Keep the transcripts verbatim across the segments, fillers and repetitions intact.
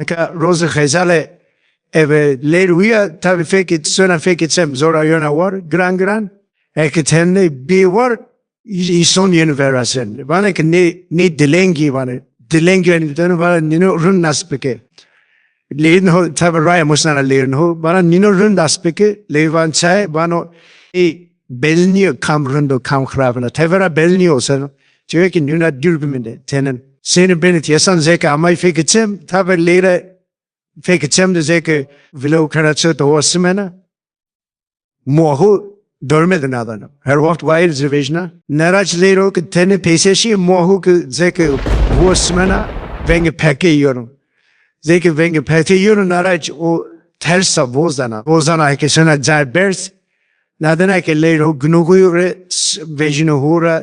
Nika rozê xezale eve lêr wîya, tabi fekê sona fekê çem zora yona war, gran gran. Eke tenê bê war, însan yeno vera sen. Vana ke nê, nê dilengî vana. Dilengî yanî deno vana nîno rind nas bike. Lêrin ho, tabi raya musnana lêrin ho. Vana nîno rind nas bike, lê van çay, vano ê belli nîyo kam rind o, kam xirab na. Tevera belli nîyo seno. Çewekî nîna dûr bimîne, tenen. Seni benit yesan zeke amay fekê çem, tabi lêre fekê çem de zeke vilo kena ço to simena. Mohu dorme de nadana. Her waxt wayir zî vejna. Neraç lêro ke tenê peyseşî mohu ke zeke wo simena vengê peke yeno. Zeke vengê peke yeno neraç o tersa vozdana. Vozdana ke sena cay berz. Nadena ke lêro ginoguyo re s-, vejino ho ra,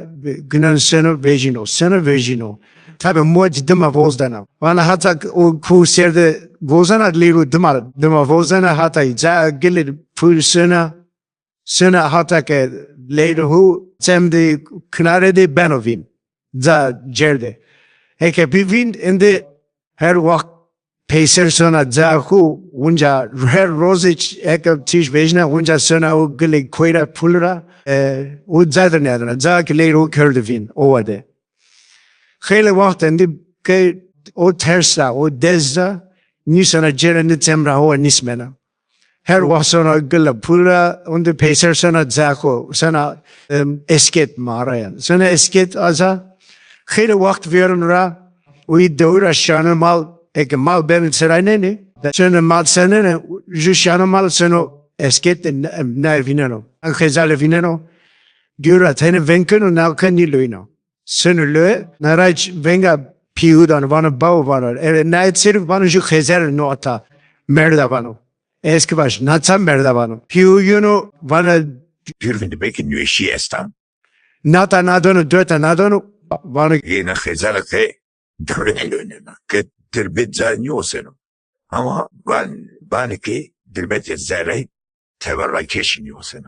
ginon seno vejino. Seno vejino. Tabi moc dima vozdana. Vana hata o ku serde vozana lêro dima, dima vozana hata ca gilê pul sena. Sena hata ke leylo hu çem de kinare de beno vîn. Ca cerde. Heke bî vîn indi her waxt peyser sona ca hu unca her rozê ç-, heke tîj vejna unca sona o gilê koyra pul ra, e, o ca de nêdina. Ca ki leylo hu kerdi vîn o wade. Xeylê waxt indi ke o ters ra, o dez ra, nîsena cêreni cem ra ho nîsmena. Her waxt sona gila pul ra, undi peyser sona cako, sona, em, esket ma ra yan. Sona esket aza, xeylê waxt vêrin ra, uy dewi ra şano mal, eke mal beni çirayneni, sona mal senene, ju şano mal sona esket de ne-, em, nay vîneno. An xezale vîneno, gura tene venkeno, nalka nî loyno. Seno loye, naraç venga pîhu dano, vano bawo vano. Eve naye serif vano ju xezer no ata merda vano. Eski baş, naça merda vano. Pîhu yuno vano. Pîr vindi belki nüeşi esta. Nata nadano, dota nadano, vano. Yena xezara ke dırbe lönena. Ke dırbe ca niyoseno. Ama van, vani ki dırbe zerre teberra keşi niyoseno.